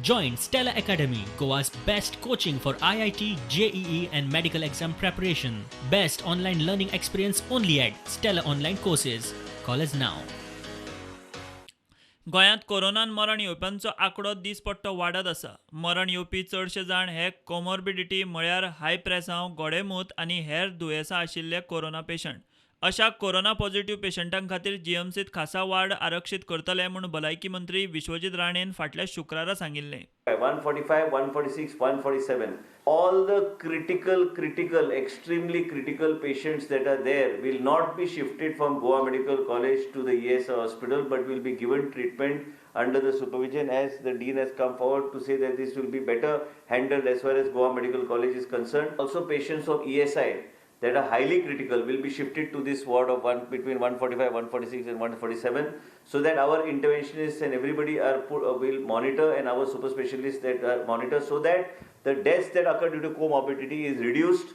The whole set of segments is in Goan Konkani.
Join Stella Academy, Goa's best coaching for IIT, JEE, and medical exam preparation. Best online learning experience only at Stella Online Courses. Call us now. गोंयांत कोरोनान मरण येवप्यांचो आंकडो दीसपट्टो वाडत आसा. मरण येवपी चडशे जाण हे कोमॉर्बिडिटी म्हळ्यार हाय प्रेसांव, गोडेंमूत आनी हेर दुयेंसां आशिल्ले कोरोना पेशंट. अशा कोरोना पॉझिटिव्ह पेशंटां खातीर जीएमसीत खासा वार्ड आरक्षीत करतले म्हूण भलायकी मंत्री विश्वजीत राणेन फाटल्या शुक्रारा सांगिल्लें. 145, 146, 147. All the critical, critical, extremely critical patients that are there will not be shifted from Goa Medical College to the ESI hospital, but will be given treatment under the supervision, as the dean has come forward to say that this will be better handled as far as Goa Medical College is concerned. Also, patients of ESI that are highly critical will be shifted to this ward of one between 145, 146 and 147, so that our interventionists and everybody are put, will monitor, and our super specialists that are monitor, so that the deaths that occur due to comorbidity is reduced.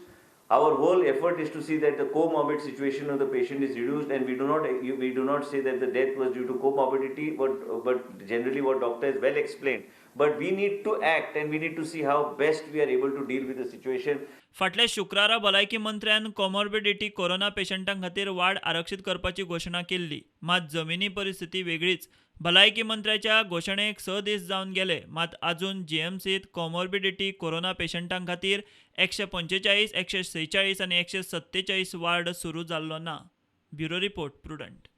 Our whole effort is to see that the comorbid situation of the patient is reduced, and we do not say that the death was due to comorbidity, but generally what doctor has well explained. But we need to act and we need to see how best we are able to deal with the situation. फाटल्या शुक्रारा भलायकी मंत्र्यान कोमॉर्बिडिटी कोरोना पेशंटां खातीर वार्ड आरक्षीत करपाची घोशणा केल्ली. मात जमिनी परिस्थिती वेगळीच. भलायकी मंत्र्याच्या घोशणेक 6 दीस जावन गेले, मात अजून जीएमसीत कोमॉर्बिडिटी कोरोना पेशंटां खातीर 145, 146 आनी 147 वार्ड सुरू जाल्लो ना. Bureau report, Prudent.